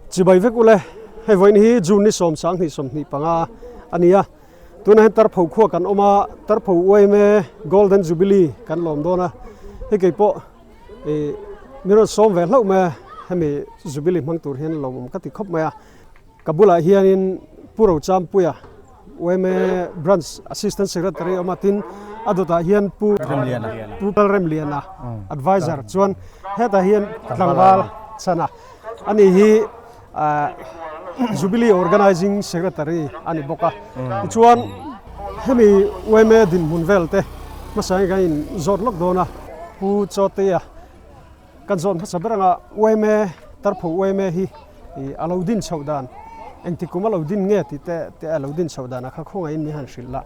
Chibai vek ule, hei vawiin hi June ni 10 25 a ni a, tunah hian Tarpho khua kan awm a, Tarpho yma Golden Jubilee kan lawm dawn a, hei kei pawh ih min rawn sawm ve hlauh mai a, hemi Jubilee hmang tur hian lawmawm ka ti khawp mai a, ka bulah hianin Pu Rochampuia yma Branch Assistant Secretary awm a, tin a dawtah hian Pu Pu Lalremliana Adviser chuan hetah hian tlangval chhan a. Ani hi Jubilee Organising Secretary a ni bawk a. Tichuan hemi yma dinhmun vel te hmasa hi kan in zawt lawk dawn a. Pu Chawtea kan zawt hmasa ber anga yma Tarpho yma hi a lo din chhoh dan engti kum a lo din nge tih te te a lo din chhoh dan a kha khawngaihin min han hrilh la.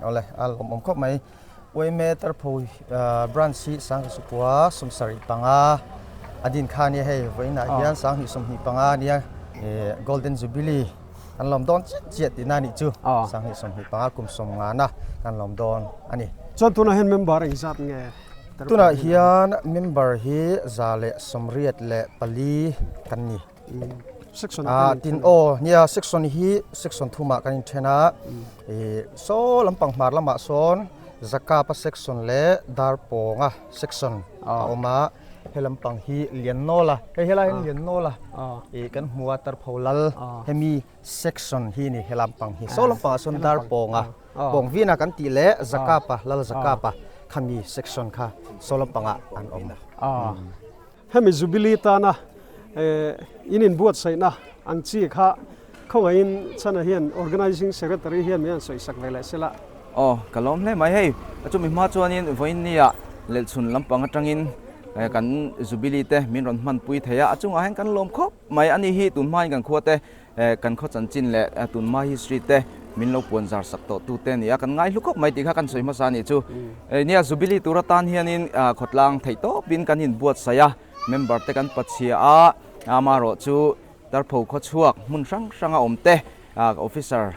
Awle a lawmawm khawp mai. Uaime Tarpho Branch hi Sangkasukua 75 a din kha ania hei vawiinah hian 2025 ania Golden Jubilee kan lawm dawn chiah chiah tihna anih chu 2025 kum 50 na kan lawm dawn a ni. Chuan tunah hian member engzat nge? Tunah hian member hi 184 kan ni. Section ah tin aw nia section hi section thumah kan inthen a ih saw lampang hmar lamah sawn Zakapa section leh Darpawnga section a awm a he lampang hi Liannawla hei helai hian Liannawla ih kan hmu a Tarpho lal hemi section hi a ni he lampang hi saw lampangah sawn Darpawnga Pawngvina kan tih leh Zakapa lal Zakapa khami section kha saw lampangah an awm. Hemi Jubilee tana in inbuatsaihna ang chi kha khawngaihin Chana hian Organising Secretary hian min han sawisak ve leh sela. Aw, ka lawm hle mai. Hei, chumi hma chuanin vawiin nia lelchhun lampang atangin kan Jubilee te min rawn hmanpui thei a, a chungah hian kan lawm khawp mai. Ani hi tun hmain kan khua te kan khaw chanchin leh tun hma history te min lo puan zar sak tawh tu te a ni a, kan ngaihlu khawp mai tih kha kan sawi hmasa a nih chu. Nia Jubilee tur atan hianin khawtlang theih tawpin kan inbuatsaih a, member te kan pachhia a, amaherawh chu Tarpho khawchhuak hmun hrang hranga awm te, officer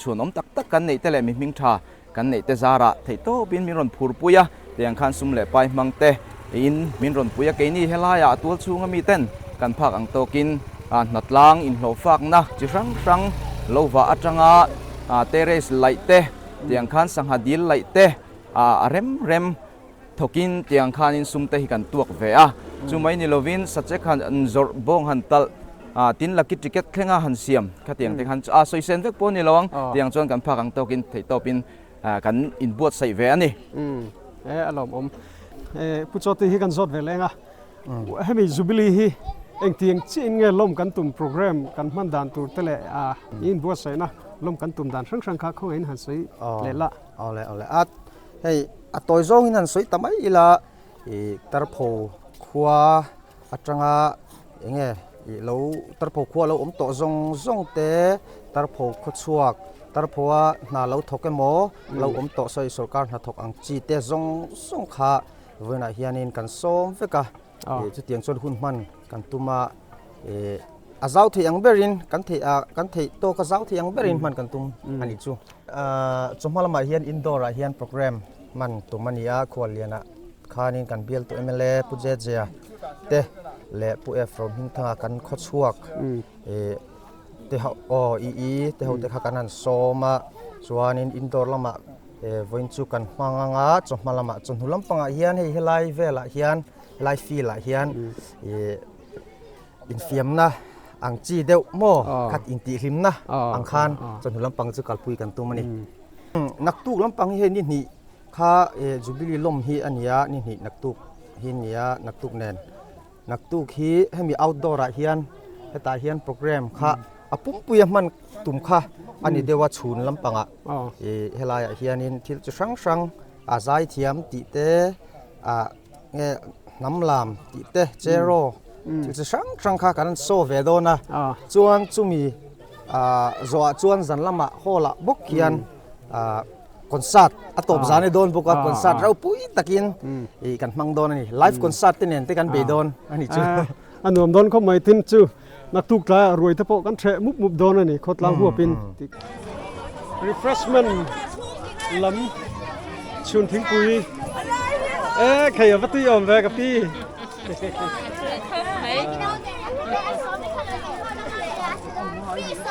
chhuanawm tak tak kan neih te leh mi hming tha kan neih te zarah theih tawpin min rawn phurpui a, tiang khan sum leh pai hmang te in min rawn pui a, keini helaiah a tual chhunga miten kan phak ang tawkin hnatlang inhlawhfakna chi hrang hrang lo vah atanga terrace laih te, tiang khan sangha dil laih te a rem rem thawkin tiang khanin sum te hi kan tuak ve a, chu mai ni lovin sachek han zawrh bawng han talh tin lucky ticket thlenga han siam khatiang te khan a sawi sen vek pawh a ni lo ang tiang chuan kan phak ang tawkin theih tawpin kan inbuatsaih ve a ni. Umm e a lawmawm e Pu Chawti hi kan zawt ve leng a hemi Jubilee hi engtiang chiah in nge lawm kan tum program kan hman dan tur te leh a inbuatsaihna lawm kan tum dan hrang hrang kha khawngaihin han sawi leh la. Awle awle a hei a tawi zawngin han sawi ta mai ila ih Tarpho khua atanga eng nge ih lo Tarpho khua lo awm tawh zawng zawng te Tarpho khawchhuak Tarpho a hna lo thawk emaw lo awm tawh sawi sorkar hnathawk ang chi te zawng zawng kha vawiinah hianin kan sawm vek a ih chutiang chuan hun hman kan tum a ih a zau theih ang berin kan theih ah kan theih tawk a zau theih ang berin hman kan tum a nih chu. Ahh chawhma lamah hian indoor ah hian program hman tum a ni a khuallianah khanin kan bialtu mla Pu Jejea te leh Pu Ephraim Hmingthanga kan khawchhuak ih te ho aw i i te ho te kha kan han sawm a chuanin indoor lamah eh vawiin chu kan hmang ang a chawhma lamah chawhnu lampangah hian hei helai velah hian helai field ah hian ih Infiamna ang chi deuh maw khat intihhlimna ang khan chawhnu lampang chu kalpui kan tum a ni. Naktuk lampang hi hei ni hnih kha Jubilee lawm hi a ni a, ni hnih naktuk hi a ni a, naktuk nen. Naktuk hi hemi outdoor ah hian hetah hian program kha a pumpui a hman tum kha a ni deuh a chhun lampangah ih helaiah hianin thil chi hrang hrang a zaithiam tih te ah nge hnam lam tih te cheraw thil chi hrang hrang kha kan show ve dawn a chuan chumi ah zawhah chuan zan lamah hall ah bawk hian ah concert a tawp zan a ni dawn bawk a concert ropui takin ih kan hmang dawn a ni live concert te nen te kan bei dawn a ni chu. A nuam dawn khawp mai tin chu naktuk tlaiah ruai te pawh kan hreh mup mup dawn a ni khawtlang huapin tih refreshment lam chhun thingpui e khei a va tui awm ve ka pi.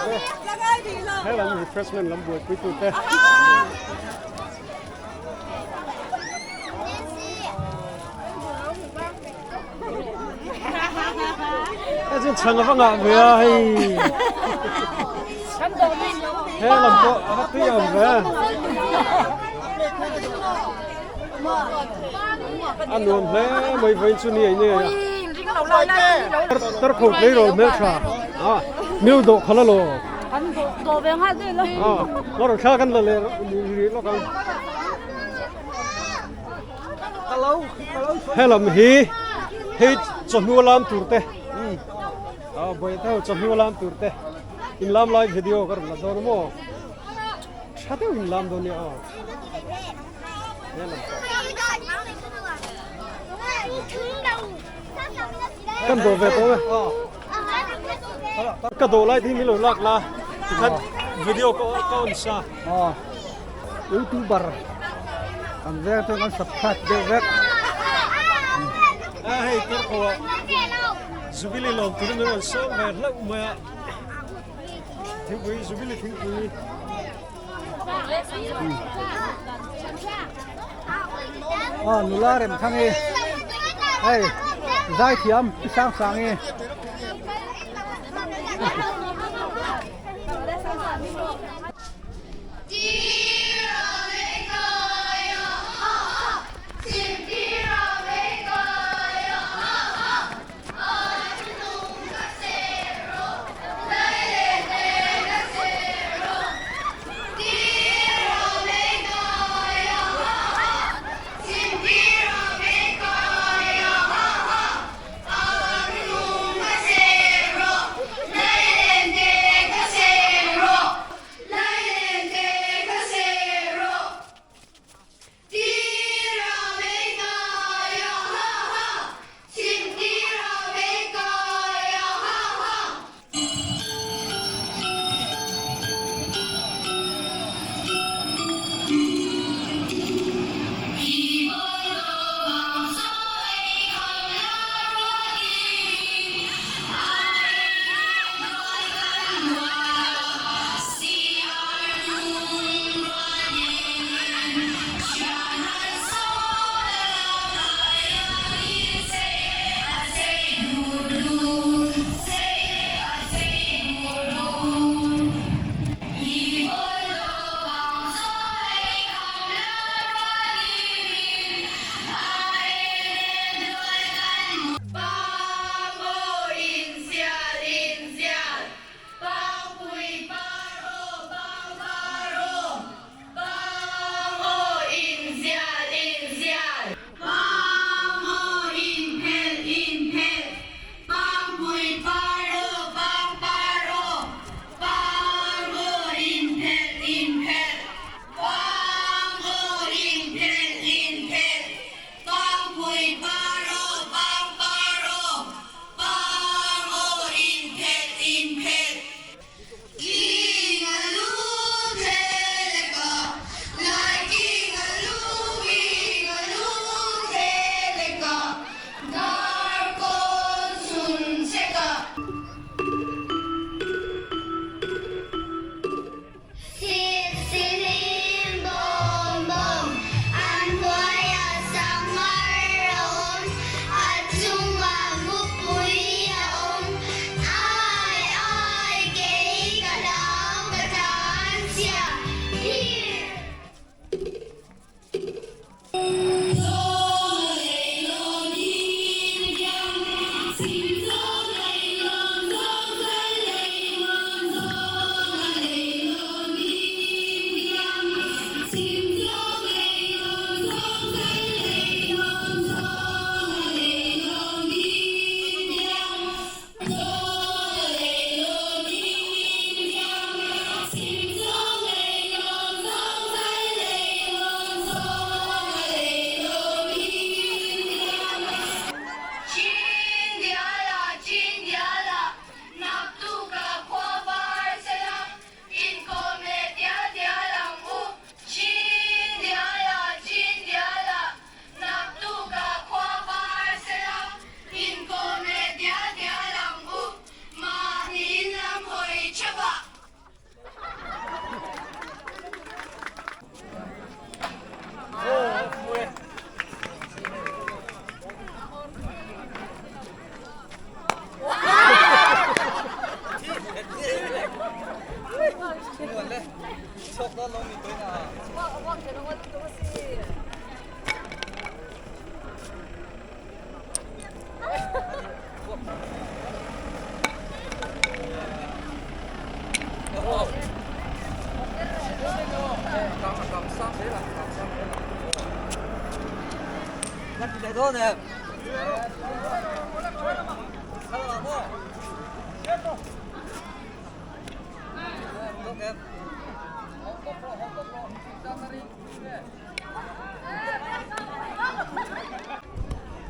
te helam refreshment lam buaipui tu te. Hei chu chhang ava ngah ve a hei he lam pawh ava tui awm ve a nuam hle mai vawiin chu ni ei nei a tarpho tleirawl hmeltha a mil dawh khalh a law a rawn thla kan la leh rih lawk ang. Helam hi hei chawhnu lam tur te a bawih te ho chawhnu lam tur te in lam lai video ka rawn la dawn a maw tha deuh in lam dawn nia aw helam pawh kan dawh ve tawh e ka dawh lai te hi min lo lak la tikhan video ka on sa. Youtuber kan veng chuan kan subscribe deuh vek. A hei tur pawh Jubilee lawm turin an rawn sawm ve hlauh mai a. Thingpui Jubilee thingpui. A nula rem thang i hei zaithiam pi sang sang i.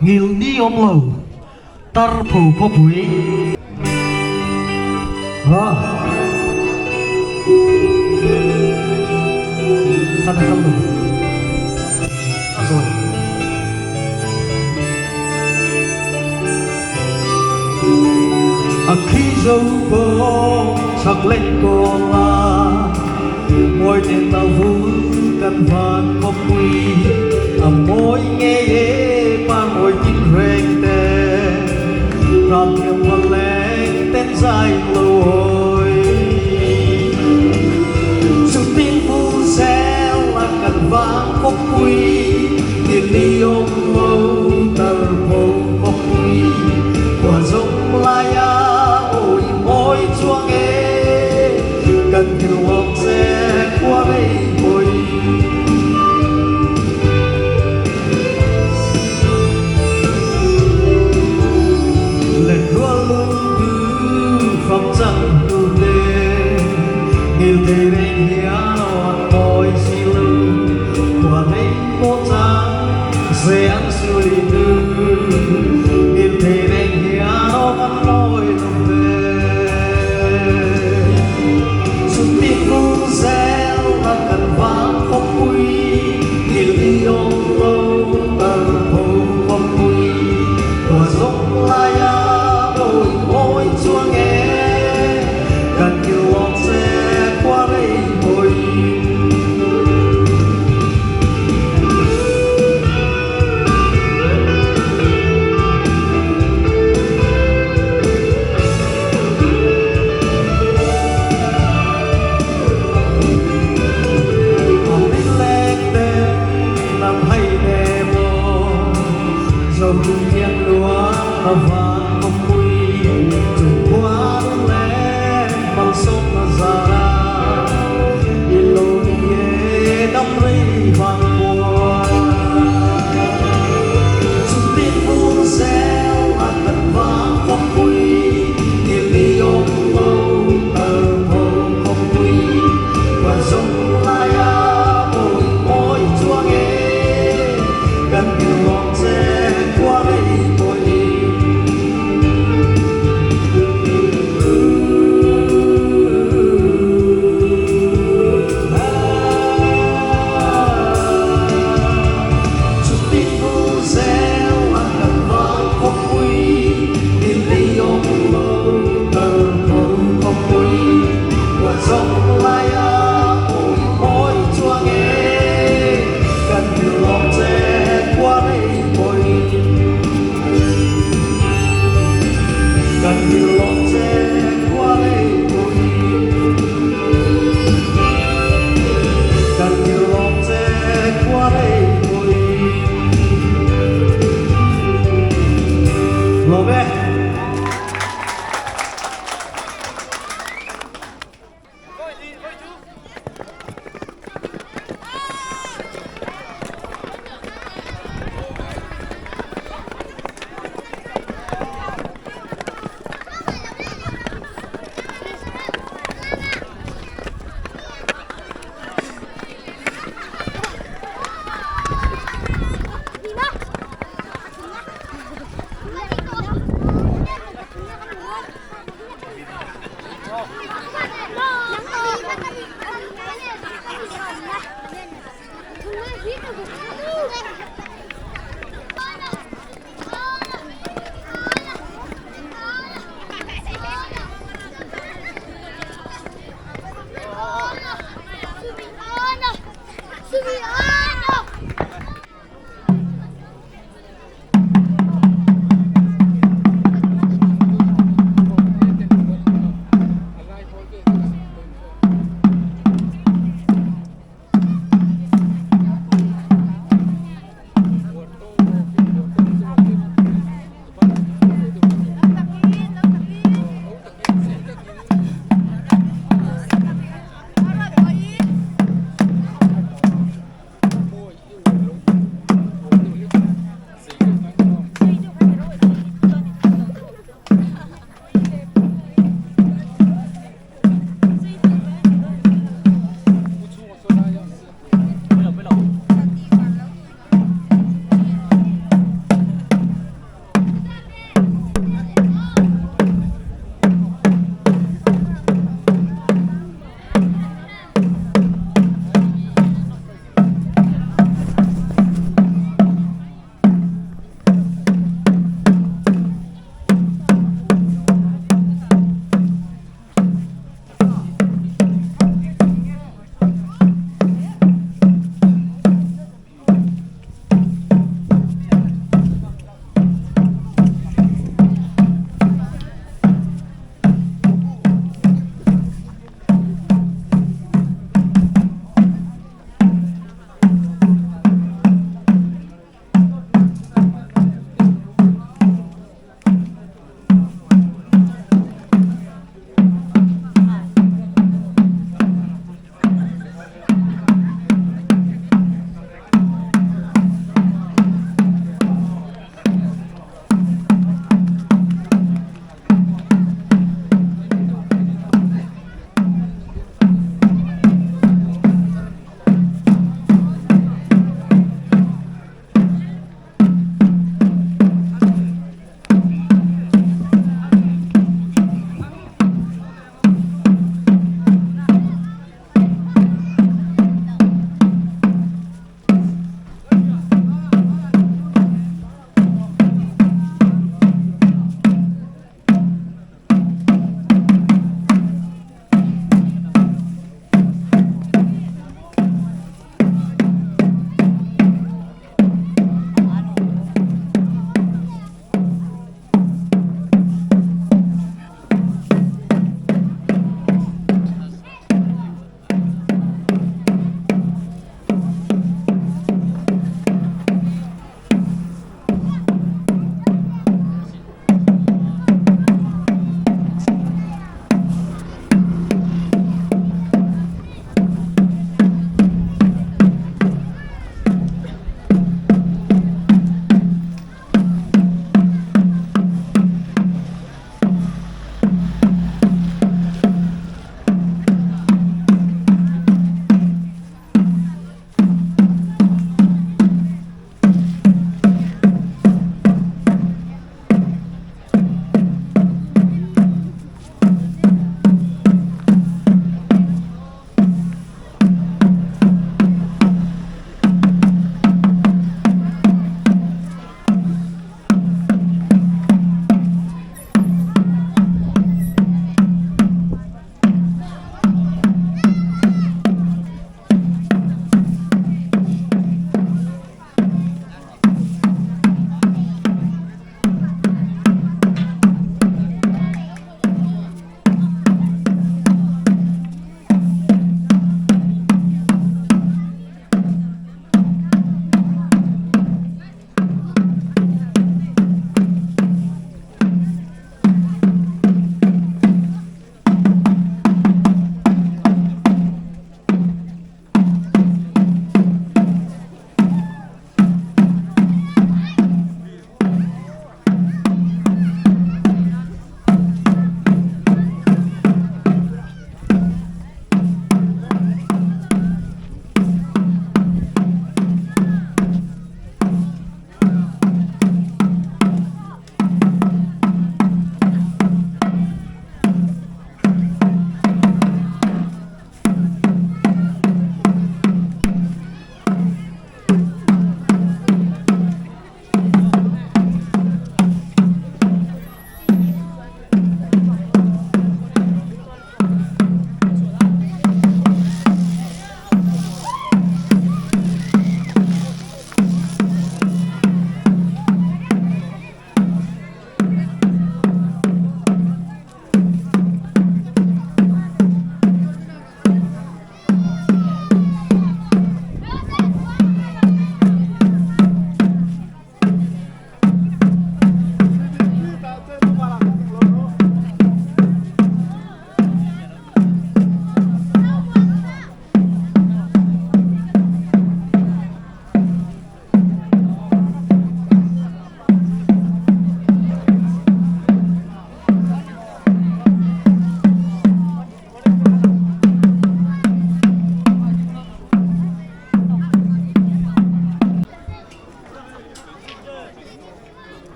Nghilh ni awm lo tar pho khawpui. Ha. Kan kal lo. A zawi. A khi zo bawk chak lek ko la mawi ten tau vun kan van khawpui a mawi ngei e par mawi tin reng te ram thiam va leng ten zai lo ôi chu tin vu zel la kan vang khawpui thì li ông lo tar pho khawpui qua dòng lai a ôi môi chuang e cần hiểu ông sẽ qua đây bồi lên đua lung tư phong trăng tu tê nhiều thế đến hiá môi siêu qua thấy bố trắng sẽ ăn siêu lì tư nhiều thế đến hiá ăn môi lung về chúng tin vu reo là cần vang khóc quy nhiều đi ông lâu tờ hồ khóc quy qua dốc lai á ôi ôi chúa nghe cần nhiều ông sẽ qua đây bồi.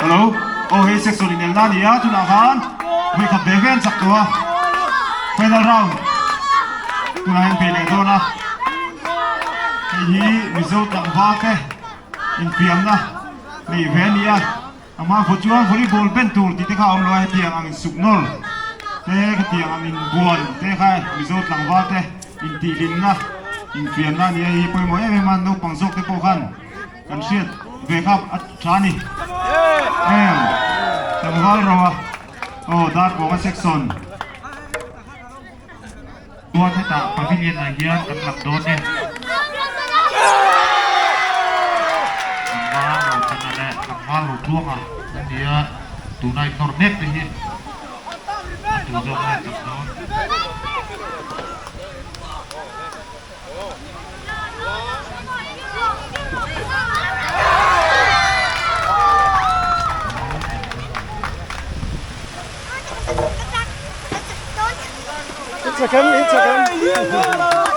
Hello, aw hei section in elna ania tunah khan vawi khat ve ve an chak tawh a, final round tunah hian bei leh dawn a, hei hi Mizo tlangval te infiamna neih ve a ni a. Amah vaw chuan volleyball ben tur tih te kha a awm lo a, hetiang ang insuk nawr te, khatiang ang inbuan te kha Mizo tlangval te intihhlimna, infiamna a ni a, hei hi pawimawh em em a, naupang zawk te pawh khan kan hriat ve kha a tha a ni. Em tlangval ro a, aw Darkawnga section. Chuan hetah pavilion ah hian kan lang dawn e. Tlangval ro chana leh tlangval ro tluanga an ni a, tuna innawr mek te hi a tu zawk nge chak dawn. In chak em? In chak em?